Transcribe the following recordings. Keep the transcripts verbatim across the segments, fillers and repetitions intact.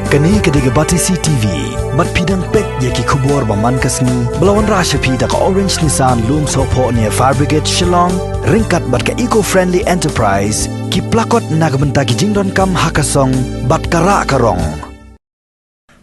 Kane ka dei ka Batesi T V. Bad phi dang peit ïa ki khubor ba man ka sngi ba la wanrah sha phi da ka Orange Nissan Lumsohphoh near Fire Brigade Shillong, ryngkat bad ka Eco Friendly Enterprise, ki plakot na ka bynta ki jingdonkam ha ka song bad ka rah ka rong.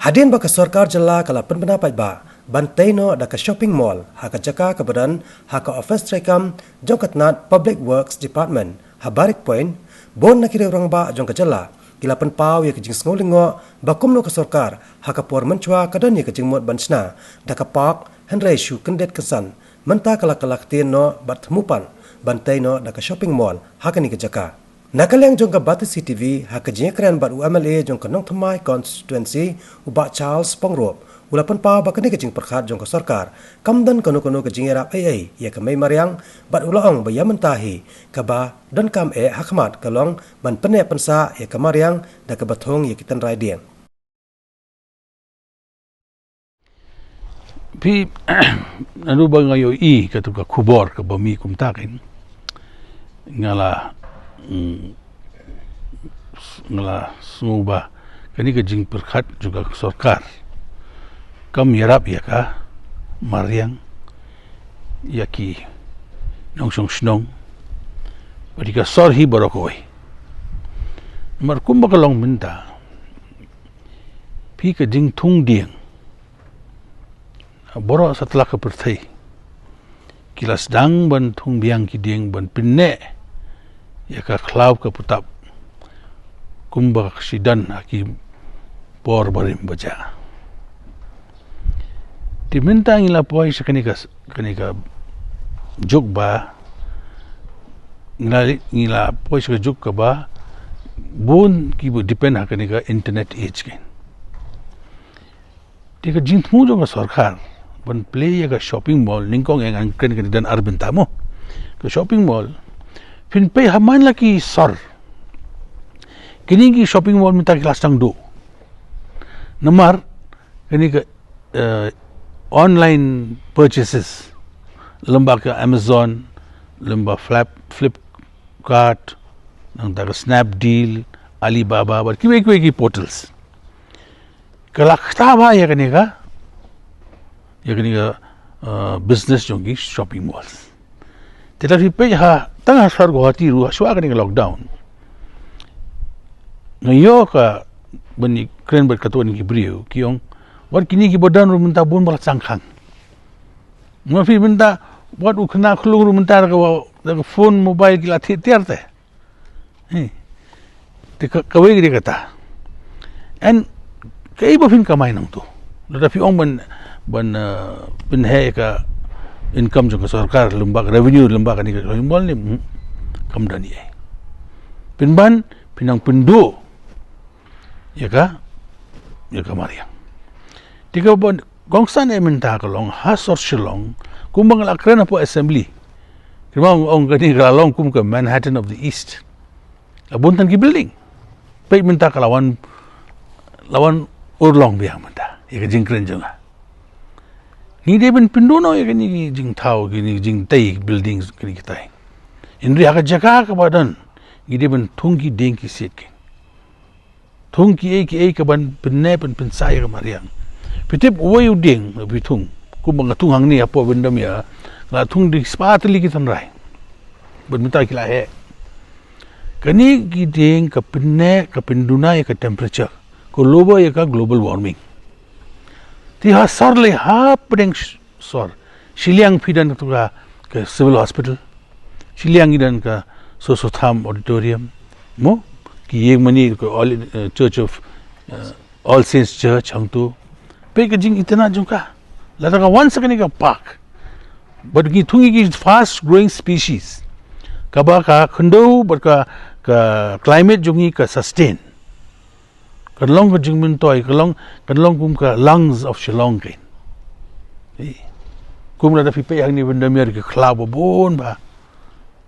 Hadien ba ka sorkar jylla ka la pynbna paidbah ban tei noh da ka shopping mall ha ka jaka kaba don ha ka office treikam jong ka tnat Public Works Department ha Barik Point, bun na ki rangbah jong ka jylla ki la pynpaw ïa ka jingsngew lyngngoh ba kumno ka sorkar ha ka por mynshuwa ka don ïa ka jingmut ban shna da ka park, hynrei shu kyndit kynsan mynta ka la ka la ktien noh bad thmu pat ban tei noh da ka shopping mall ha kane ka jaka. Na ka liang jong ka Batesi T V, ha ka jingïakren bad u M L A jong ka Nongthymmai Constituency, u Bah Charles Pyngrope, u la pynpaw ba kane ka jingpyrkhat jong ka sorkar kam don kano kano ka jingïarap ei ei ïa ka mei mariang, bad u la ong ba ïa mynta hi kaba donkam eh ha khmat ka long ban pynneh pynsah ïa ka mariang da kaba thung ïa ki tynrai dieng. Phi, naduh ba nga ïohi katu ka khubor kaba mih kumta kein, nga la, mm, nga la sngew ba kane ka jingpyrkhat jong ka sorkar kam ïarap ïa ka mariang, ïa ki nongshong shnong, bad ïa ka sor hi baroh kawei. Namar kumba ka long mynta, phi, ka jingthung dieng, baroh satlak ka pyrthei ki la sdang ban thung biang ki dieng ban pynneh ïa ka khlaw ka putap kumba ka sdang ha ki por barim ba jia. Te mynta ngi la poi sha kane ka, kane ka juk ba, ngi la, ngi la poi sha ka juk kaba bun ki ba depend ha kane ka internet age kein. Te ka jingthmu jong ka sorkar ban plie ïa ka shopping mall, nyngkong ïa ngan kren ka dei don ar bynta mo. Ka shopping mall, phin peit ha man la ki sor, kine ki shopping mall mynta ki la sdang duh. Namar kane ka, eh, online purchases, lem bad ka Amazon, lem bad Flap-, Flipkart, nangta ka Snapdeal, Alibaba, bad kiwei kiwei ki portals, ka la kata ba ïa kane ka, ïa kane ka, eh, business jong ki shopping malls. Te lada phi peit ha, tang ha shahar Guwahati ruh, shuwa kane ka lockdown, nga ïoh ka ban ïakren bad katto katne ki briew, ki ong, wat kine ki ba don ruh mynta bun ba la shang khang. Ma phi mynta, wat u khynnah khunlung ruh mynta da ka, da ka phone mobile ki la thied tiar te. Hi. Te ka, kawei ka dei kata. And kaei ba phin kamai nangto? Lada phi ong ban, ban, eh, pynheh ka income jong ka sorkar lem bad revenue lem bad kane ka shopping mall ne, hmm, kam don ei. Pynban, phin nang pynduh ïa ka, ïa ka mariang. Te kaba kongsan eh mynta ka long ha sor Shillong, kumba nga la kren hapoh assembly. Kumba ong, ong kane ka la long kum ka Manhattan of the East. La bun tang ki building. Peit mynta ka la wan, la wan urlong biang mynta ïa ka jingkren jong nga. Ngi dei ban pynduh noh ïa kine ki jingthaw, kine ki jingtei building, kine kitai. Hynrei ha ka jaka kaba don, ngi dei ban thung ki dieng ki siej ki. Thung kiei kiei kaban pynneh pyn-, pynsah ïa ka mariang. Phi tip uwei u dieng ba phi thung, kumba nga thung hangne hapoh Wyndham ïa, nga la thung dieng spah tylli ki tynrai. Bad mynta ki la heh. Kane ki dieng ka pynneh, ka pynduna ïa ka temperature, ka lubor ïa ka global warming. Te ha sor lei, ha pdeng sh-, sor, shiliang phi don ka, ka Civil Hospital, shiliang ki don ka Sosotham Auditorium, mo, ki ïing mane ka All, eh, Church of, eh, All Saints Church hangto. Peit ka jingitynnad jong ka. Lada ka wan sha kane ka park, bad ngi thung ïa ki fast growing species, kaba ka khyndew bad ka, ka climate jong ngi ka sustain, kan long ka jingmyntoi, kan long, kan long kum ka lungs of Shillong kein. Eh. Kum lada phi peit hangne Wyndham ïa ka khlaw ba bun ba.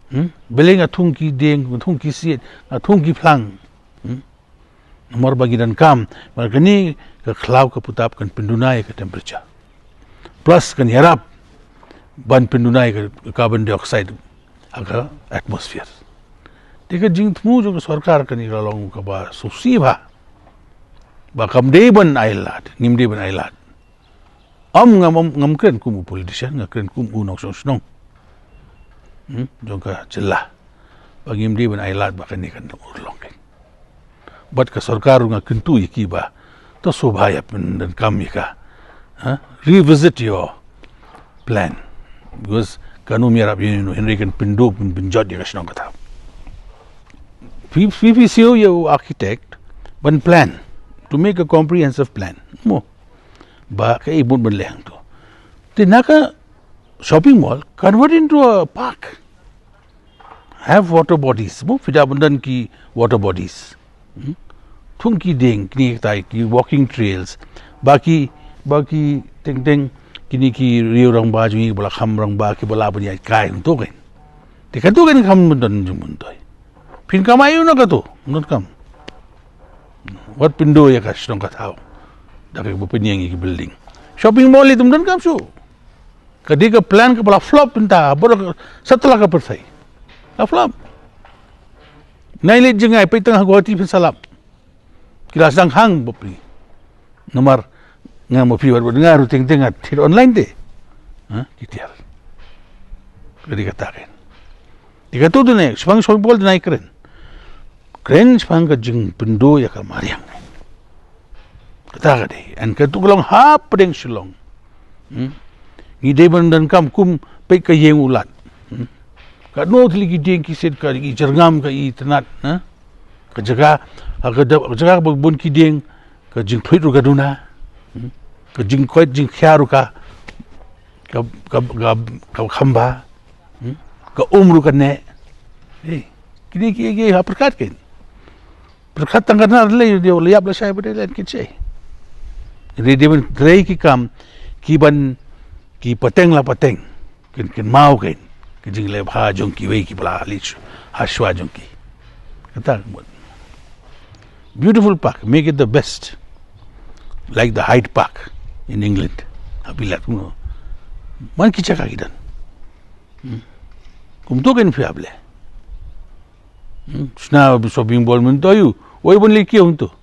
Hmm? Balei nga thung ki dieng, nga thung ki siej, nga thung ki phlang. Hmm? Namar ba ngi donkam, namar kane ka khlaw ka putap kan pynduna ïa ka temperature. Plus kan ïarap ban pynduna ïa ka carbon dioxide ha ka atmosphere. Te ka jingthmu jong ka sorkar kane ka long kaba sngewsih bha. Ba kam dei ban ai lad, ngim dei ban ai lad. Am ngam, ngam, ngam kren kum u politician, nga kren kum u nongshong shnong. Hmm? Jong ka jylla. Ba ngim dei ban ai lad ba kane kan urlong kein. Bad ka sorkar ruh nga kyntu ïa ki ba to sngewbha ïa pyndonkam ïa ka. Ha? Revisit your plan. Because kan ym ïarap ïa u, hynrei kan pynduh pyn, pynjot ïa ka shnong ka thaw. Phi, phi, phi siew ïa u architect ban plan, to make a comprehensive plan. Mo. Ba kaei mut ban leh hangto. Te na ka shopping mall, convert into a park. Have water bodies. Mo, phi da ban don ki water bodies. Hmm? Thung ki dieng, kine kita ki walking trails. Ba ki, ba ki teng teng, kine ki riew rangbah jong ngi, ba la kham rangbah, kiba lah ban ïaid kai hangto kein. Te kato kein kam ban don jingmyntoi. Phin kam aiu na kato, ym don kam. Wat pynduh ïa ka shnong ka thaw da kaba pynïeng ïa ki building. Shopping mall ïa, ym don kam shuh. Ka dei ka plan kaba la flop mynta, baroh sa tylli ka pyrthei. La flop. Nai leit jngai, peit tang ha Guwahati phin sa lap. Ki la sdang hang bapli. Namar nga ma phi wat, wat nga ruh teng teng nga thied online te. Ha? Ki tiar. Ka dei kata kein. Te kato dei ne, shaphang shopping mall dei ne kren. Kren shaphang ka jingpynduh ïa ka mariang. Kata ka dei. And kato ka long hapdeng Shillong. Hmm? Ngi dei ban donkam kum peit ka ïing u Lat. Hmm? Katno tylli ki dieng ki siej, ka i jyrngam, ka i tnat, ha? Ka jaka, ka da-, ka jaka ba bun ki dieng, ka jingphluid ruh ka duna. Hmm? Ka jingkoit jingkhia ruh ka, ka, ka, ka, ka kham bha. Hmm? Ka um ruh ka neh. Eh, kine ki, ki ha pyrkhat kein. Pyrkhat tang ka nar lei, dei la ïap la shai ba dei leh kin shai. Dei, dei ban trei ki kam, ki ban, ki pateng la pateng. Kin, kin kynmaw kein. Ki jingleh bha jong kiwei kiba la leit ha shuwa jong ki. Kata ka mut. Beautiful park, make it the best. Like the Hyde Park in England. Ha phi leit kumno. Man ki jaka ki don. Hmm. Kumto kein phi hap leh. Hmm. Shna shopping mall mynta ïa u. Wei ban leit kiew hangto.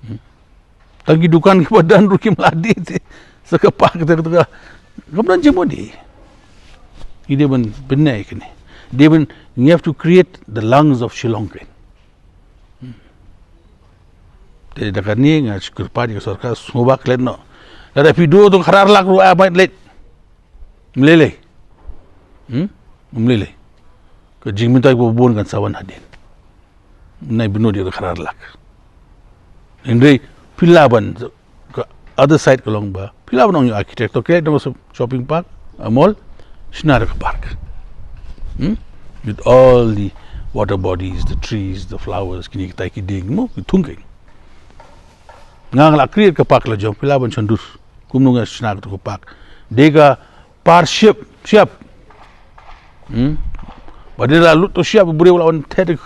Hmm. Tang ki dukan kiba don ruh kim lah die te. Sa ka park te, te ka. Kam don jingmut de. Ngi dei ban bynta kane. Dei ban, we have to create the lungs of Shillong kein. Hmm. Te da kane nga shu kyrpad ïa ka sorkar sngewbha klet noh. Lada phi duh tang khadar lak ruh, ah, bad leit. Ym lei lei. Hmm? Ym lei lei. Ka jingmyntoi ba bun kan sa wan hadien. Nai bynta ïa ka khadar lak. Hynrei phi lah ban, ka other side ka long ba phi lah ban ong ïa u architect, to create a shopping park, a mall, shna da ka park. Hmm? With all the water bodies, the trees, the flowers, kine kita ki dieng, mo, ki thung kein. Nga nga la create ka park la jong, phi lah ban shon dur. Kumno nga shna kato ka park. Dei ka par shyiap, shyiap. Hmm? Ba dei la lut to shyiap, briew la wan thied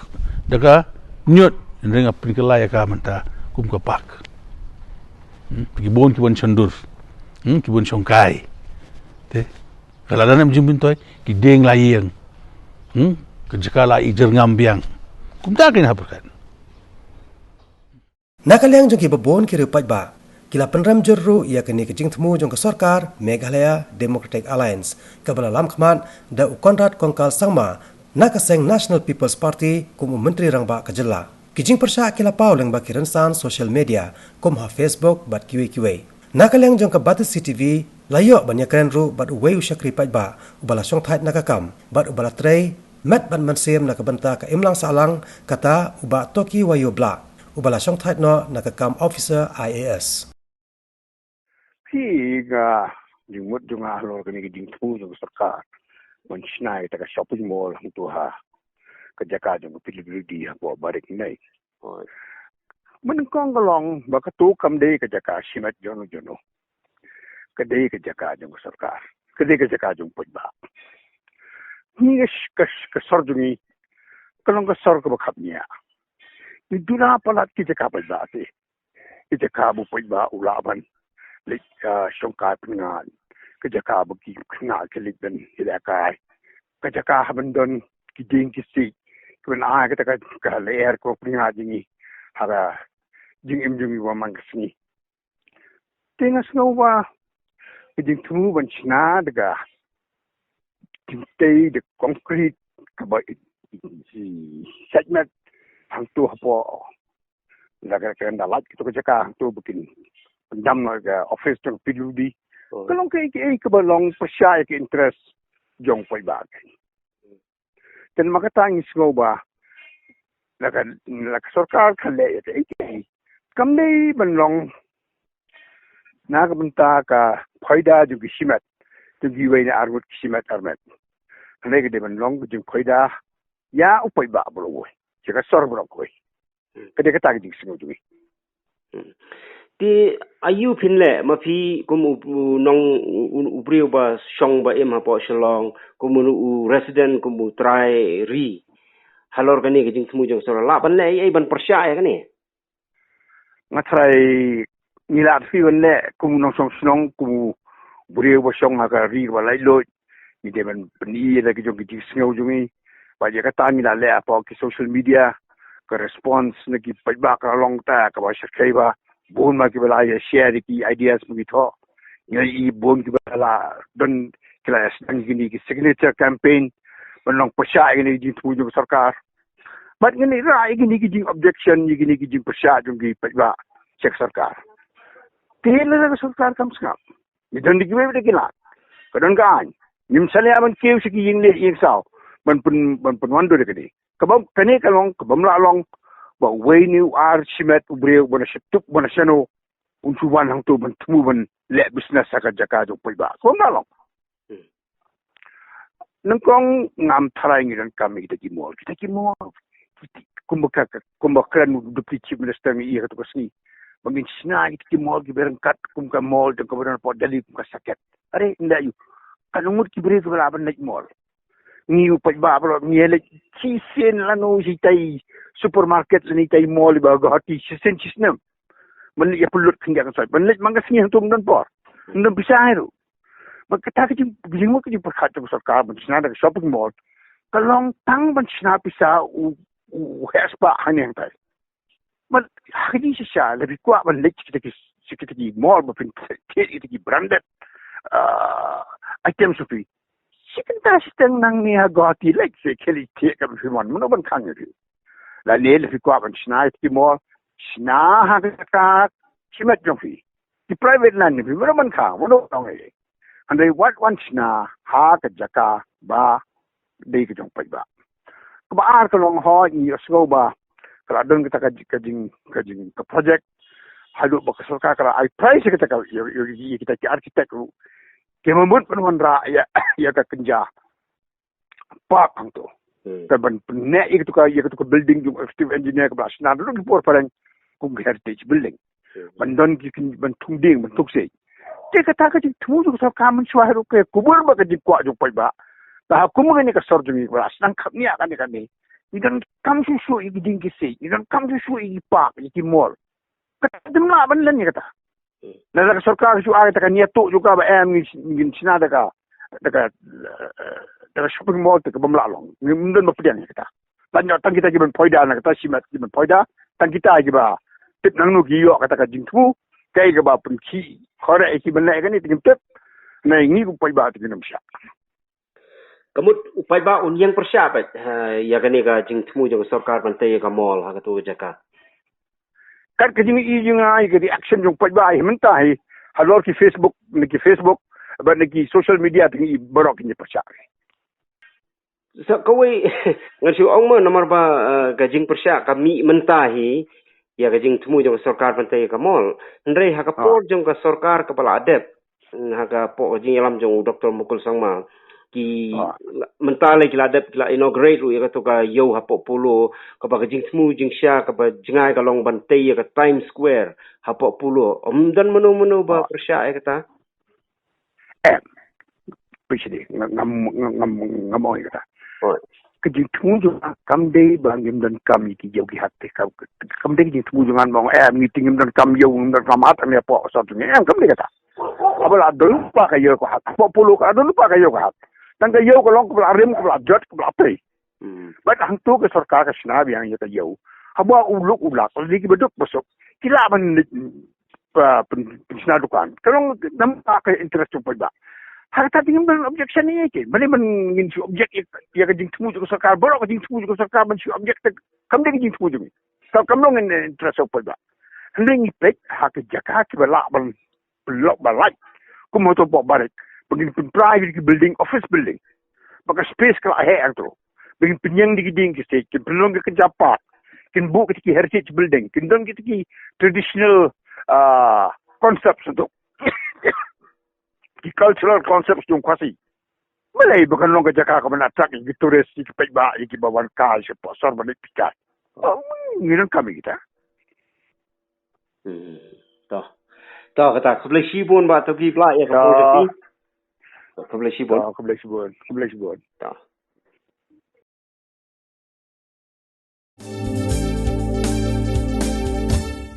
da ka ñiut. Hynrei nga pynkylla ïa ka mynta kum ka park. Hmm? Ki bun ki ban shon dur. Hmm? Ki ban shongkai. Te. Ka la dang em jingmyntoi, ki dieng la ïeng. Hmm? Ka jaka la i jyrngam biang. Kumta kein ha pyrkhat. Na ka liang jong kiba bun ki riew paidbah, ki la pynrem jur ruh ïa kane ka jingthmu jong ka sorkar Meghalaya Democratic Alliance, kaba la lam khmat da u Conrad Kongkal Sangma na ka seng National People's Party kum u Myntri Rangbah ka jylla. Ki jingpyrshah ki la paw lyngba ki rynsan social media kum ha Facebook bad kiwei kiwei. Na ka liang jong ka Batesi TV, la ïoh ban ïakren ruh bad uwei u shakri paidbah uba la shongthait na ka kam bad uba la trei met bad mynsiem na ka bynta ka imlang sahlang, kata u Bah Toki Waiyu Blah, uba la shongthait noh na ka kam officer I A S. Phi, nga, jingmut jong nga halor kane ka jingthmu jong ka sorkar ban shna ïa kata ka shopping mall hangto ha ka jaka jong ka P W D hapoh Barik Nai. Mynnyngkong ka long ba kato kam dei ka jaka shimet jong no jong no. Ka dei ka jaka jong ka sorkar. Ka dei ka jaka jong paidbah. Ngi ka sh-, ka sh-, ka sor jong ngi ka long ka sor kaba khapngiah. Ngi duna palat ki jaka paidbah te. Ki jaka ba u paidbah u lah ban leit, ah, shongkai pyngngad. Ki jaka ba ki khynnah ki leit ban ïalehkai. Ka jaka ha ban don ki dieng ki siej, ki ban ai kata ka, ka lyer ka pyngngad jong ngi ha ka jingim jong ngi ba man ka sngi. Te nga sngew ba ka jingthmu ban shna da ka jingtei da concrete kaba i sait met hangto hapoh la ka ka da lait kito ka jaka hangto ba kin pyndam na ka office jong P W D. Ka long ka ei ka ei kaba long pyrshah ïa ka interest jong paidbah. Te namar kata ngi sngew ba la ka la ka sorkar ka leh ïa ka ei ka ei kam dei ban long na ka bynta ka phaida jong ki shimet jong kiwei na arngut ki shimet armet. Hynrei ka dei ban long ka jingphaida ïa u paidbah baroh kawei, ïa ka sor baroh kawei. Ka dei kata ka jingsngew jong ngi. Te aïu phin leh ma phi kum u, u nong u, u briew ba shong ba im hapoh Shillong, kum u, u resident, kum u trai ri. Halor kane ka jingthmu jong sorkar lah ban leh ei ei ban pyrshah ïa kane. Nga trai ngi lah phi ban leh kum u nongshong shnong, kum u briew ba shong ha ka ri ba laitluid. Ngi dei ban pyni ïa la ki jong ki jingsngew jong ngi. Ba ïa kata ngi la leh hapoh ki social media. Ka response na ki paidbah ka la long ta kaba shyrkhei ba bun ma kiba la ïa share ki ideas ma ki thoh. Ngi i bun kiba la don ki la ïa sdang kine ki signature campaign ban long pyrshah ïa kine ki jingthmu jong ka sorkar. Bad ngi ïa rah ïa kine ki jing objection, ïa kine ki jingpyrshah jong ki paidbah sha ka sorkar. Te lada ka sorkar kam sngap, ngi don da kiwei pat ki lad, ka don ka aiñ. Ngim salia ban kiew sha ki ïing leh ïing saw ban pyn ban pynwandur ïa kane. Kaba kane ka long kaba ym lah long ba uwei ne u ar shimet u briew ba na sha tup ba na shano un shu wan hangto ban thmu ban leh business ha ka jaka jong paidbah. Kaba ym lah long. Nyngkong ngam tharai ngi donkam ïa kita ki mall, kita ki mall. Kumba ka kumba kren u Deputy Chief Minister ngi ïa kata ka sngi ba ngin shna ïa kita ki mall kiba ryngkat kum ka mall jong kaba don hapoh Delhi kum ka Saket. Are ynda ïu ka ngut ki briew kiba lah ban leit mall. Ngi u paidbah baroh ngi leit shisien lano shi tai supermarket lane tai mall ba Guwahati shisien shisnem. Ban leit ïa pynlut khyndiat kan sait ban leit man ka sngi hangto ym don por, ym don pisa hi ruh. Ba kata ka jing jingmut ka jingpyrkhat jong ka sorkar ban shna da ka shopping mall ka long tang ban shna pisa u u heh spah hangne hangtai. Ban ha ka jingshisha la phi kwah ban leit sha kita ki sha kita ki mall ba phin thied kita ki branded items phi. Shi kynta shiteng nangne ha Guwahati leit se kheli thied ka phi mon mano ban khang ïa phi. Lane la phi kwah ban shna ïa kita ki mall, shna ha ka ka shimet jong phi. Ki private land jong phi mano ban khang, mano ban ong ei. Hynrei wat wan shna ha ka jaka ba dei ka jong paidbah. Kaba ar ka long hooid ngi ïohsngew ba ka la don kata ka ji- ka jing ka jing ka project. Haduh ba ka sorkar ka la ai price ïa kata ka ïa ïa- ïa kita ki architect ruh. Ki mut ban wanrah ïa ïa ka kynja park hangto. Ka ban pyneh ïa katu ka ïa katu ka building jong executive engineer ka ba la shna da ki por phareng kum ka heritage building. Ban don ki kin- ban thung dieng ban thung sei. Te kata ka jingthmu jong ka sorkar mynshuwa hi ruh ka kubur ba ka jingkwah jong paidbah. Ba ha kum kane ka sor jong ngi ba la sdang khapngiah kane kane. Ngi donkam shuh shuh ïa ki dieng ki sei, ngi donkam shuh shuh ïa ki park, ïa ki mall. Kata ym lah ban len ïa kata. Lada ka sorkar ka shu ai kata ka niat tuh jong ka ba em ngin ngin shna da ka da ka da ka shopping mall te ka bym lah long. Ngim don ba pdiang ïa kata. Lada tang kita ki ban phoida na kata shimet ki ban phoida, tang kita ki ba tip nangno ki ïoh kata ka jingthmu, kaei kaba pynkhih khore ïa ki ban leh kane te ngim tip. Nai ngi kum paidbah te ngin ym shah. Ka mut u paidbah un ïeng pyrshah pat ha ïa kane ka jingthmu jong ka sorkar ban tei ïa ka mall ha katu ka jaka. Kat ka jingïohi jong nga ïa ka reaction jong paidbah hi mynta hi halor ki Facebook, na ki Facebook bad na ki social media te ngi baroh ki ïeng pyrshah. Sa kawei ngan shu ong ma namar ba eh, ka jingpyrshah ka mih mynta hi ïa ka jingthmu jong ka sorkar ban tei ïa ka mall. Hynrei ha ka por jong ka sorkar kaba la dep ha ka por jingïalam jong u Doctor Mukul Sangma ki mynta lei ki la dep ki la inaugurate ruh ïa katu ka ïew hapoh Polo kaba ka jingthmu jingshisha kaba jngai ka long ban tei ïa ka Times Square hapoh Polo. Ym don mano mano ba pyrshah ïa kata. Em. Phi sdang ngam ngam ngam ong ïa kata. Ka jingthmu jong nga kam dei ba ngim donkam ïa ki ïew ki hat te kam kam dei ka jingthmu jong nga ba ong em ngi te ngim donkam ïew ngim donkam hat ne hapoh sor jong ngi em kam dei kata. Haba la don lypa ka ïew ka hat hapoh Polo ka la don lypa ka ïew ka hat. Tang ka ïew ka long kaba la rim kaba la jot kaba la trei. Bad hangto ka sorkar ka shna biang ïa ka ïew. Haba u luk u lak lane kiba duk ba suk ki lah ban leit, pa pyn pynshna dukan. Ka long namar ka interest jong paidbah. Ha kata te ngim don objection ïa ki. Balei ban ngin shu object ïa ka jingthmu jong ka sorkar, baroh ka jingthmu jong ka sorkar ban shu object te kam dei ka jingthmu jong ngi. Ka kam long interest jong paidbah. Hynrei ngi peit ha ka jaka kiba lah ban pynlong ba lait. Kum hato pok barit ba ngin pynpra ïa ki building, office building. Ba ka space ka la heh hangto. Ba ngin pynïeng da ki dieng ki stage, kin pynlong ki kjapad, kin buh kita ki heritage building, kin don kita ki traditional concepts tu, ki cultural concepts jong Khasi. Balei ba kan long ka jaka ka ban attract ïa ki tourist, ïa ki paidbah, ïa kiba wan kai sha Pohsor ban leit pyrshah. Ngi donkam ïa kita. To, to kata, khublei shibun Bah Tokipla ïa ka por jong phi. Khublei shibun. Khublei shibun. Khublei shibun.